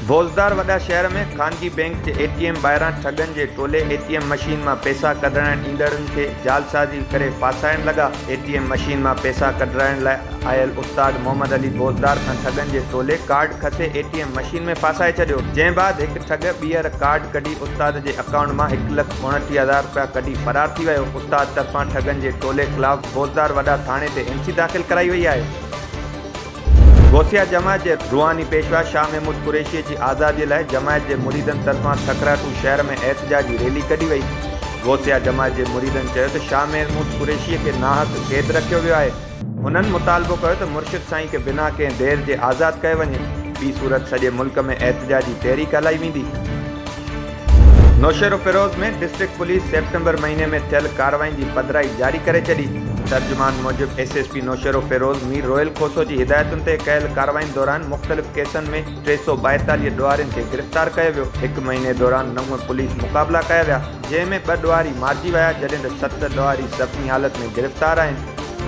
بوزدار وڏا شهر ۾ خانگي بئنڪ جي اي ٽي ايم ٻاهران ٺڳن جي ٽولي اي ٽي ايم مشين مان پئسا ڪڍرائڻ ايندڙن کي جعلسازي ڪري ڦاسائڻ لڳا. اي ٽي ايم مشين مان پئسا ڪڍرائڻ لاء آيل استاد محمد علي بوزدار کان ٺڳن جي ٽولي ڪارڊ کسي اي ٽي ايم مشين ۾ ڦاسائي ڇڏيو، جنهن بعد هڪ ٺڳ ٻيهر ڪارڊ ڪڍي استاد جي اڪائونٽ مان هڪ لک اوڻٽيهه هزار رپيا ڪڍي فرار ٿي ويو. استاد طرفان ٺڳن جي ٽولي خلاف بوزدار وڏا ٿاڻي تي اين سي داخل ڪرائي وئي آهي. غوثيه جماعت جي روحاني پيشوا شاهه محمود قريشي جي آزادي لاء جماعت جي مريدن طرفان ٺڪراٽو شهر ۾ احتجاجي ريلي ڪڍي وئي. غوثيه جماعت جي مريدن چيو ته شاهه محمود قريشي کي ناحق قيد رکيو ويو آهي. هنن مطالبو ڪيو ته مرشد سائين کي بنا ڪنهن دير جي آزاد ڪيو وڃي، ٻي صورت سڄي ملڪ ۾ احتجاجي تحريڪ هلائي ويندي. نوشهروفيروز ۾ ڊسٽرڪٽ پوليس سيپٽمبر مهيني ۾ ٿيل ڪارروائين جي پڌرائي جاري ڪري ڇڏي. ترجمان موجب S S P Naushahro Feroze Mir Rohil Khoso جي هدايتن تي ڪيل ڪارروائين دوران مختلف ڪيسن ۾ 342 ڏوهارين کي گرفتار ڪيو ويو. هڪ مهيني دوران نو پوليس مقابلا ڪيا ويا، جنهن ۾ ٻه ڏوهاري مارجي ويا، جڏهن ته ست ڏوهاري زخمي حالت ۾ گرفتار آهن.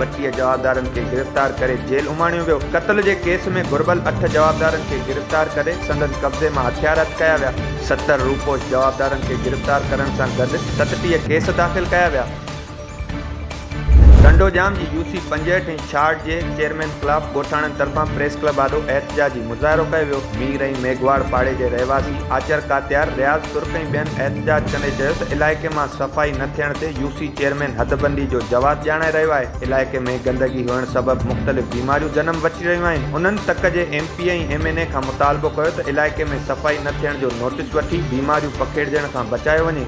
32 جوابدارن کي گرفتار ڪري جيل اماڻيو ويو. قتل جي ڪيس ۾ گهربل اٺ جوابدارن کي گرفتار ڪري سندن قبضي مان هٿيار هٿ ڪيا ويا. 70 روپوش جوابدارن کي گرفتار ڪرڻ سان گڏ 37 ڪيس داخل ڪيا ويا. ٽنڊوڄام جي يو سي 65 ۽ 66 جي چيئرمين خلاف ڳوٺاڻن طرفان پريس ڪلب آڏو احتجاجي مظاهرو ڪيو ويو. مير ۽ ميگهواڙ پاڙي جي رهواسي آچر ڪاتيار، رياض ترڪ ۽ ٻين احتجاج ڪندي چيو ته علائقي مان صفائي نه ٿيڻ تي يو سي چيئرمين حدبندي جو جواز ڄاڻائي رهيو آهي، علائقي ۾ گندگي هئڻ سبب مختلف بيماريون جنم وٺي رهيون آهن، انهن تڪ جي ايم پي اي ۽ ايم اين اي کان مطالبو ڪيو ته علائقي ۾ صفائي نه ٿيڻ جو نوٽيس وٺي بيماريون پکيڙجڻ کان بچايو وڃي.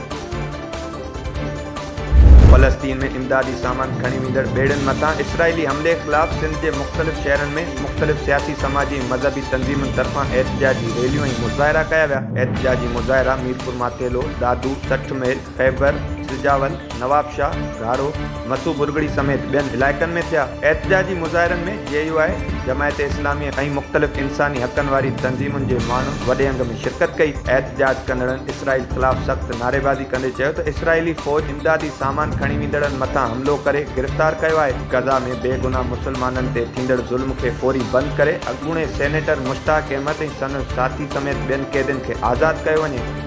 فلسطين ۾ امدادي سامان کڻي ويندڙ ٻيڙين مٿان اسرائيلي حملي خلاف سنڌ جي مختلف شهرن ۾ مختلف سياسي سماجي ۽ مذهبي تنظيمن طرفان احتجاجي ريليون ۽ مظاهرا ڪيا ويا، احتجاجي مظاهرا ميرپورماٿيلو، دادو، 60 ميل، خيبر، سجاول، نوابشاهه، گهارو، مسو ڀرڳڙي سميت ٻين علائقن ۾ ٿيا. احتجاجي مظاهرن ۾ جي يو آء، جماعت اسلامي ۽ مختلف انساني حقن واري تنظيمن جي ماڻهن وڏي انگ ۾ شرڪت ڪئي. احتجاج ڪندڙن اسرائيل خلاف سخت نعريبازي ڪندي چيو ته اسرائيلي فوج امدادي سامان کڻي ويندڙن مٿان حملو ڪري گرفتار ڪيو آهي، غزه ۾ بيگناهه مسلمانن تي ٿيندڙ ظلم کي فوري بند ڪري اڳوڻي سينيٽر مشتاق احمد ۽ سندس ساٿي سميت ٻين قيدين کي آزاد ڪيو وڃي.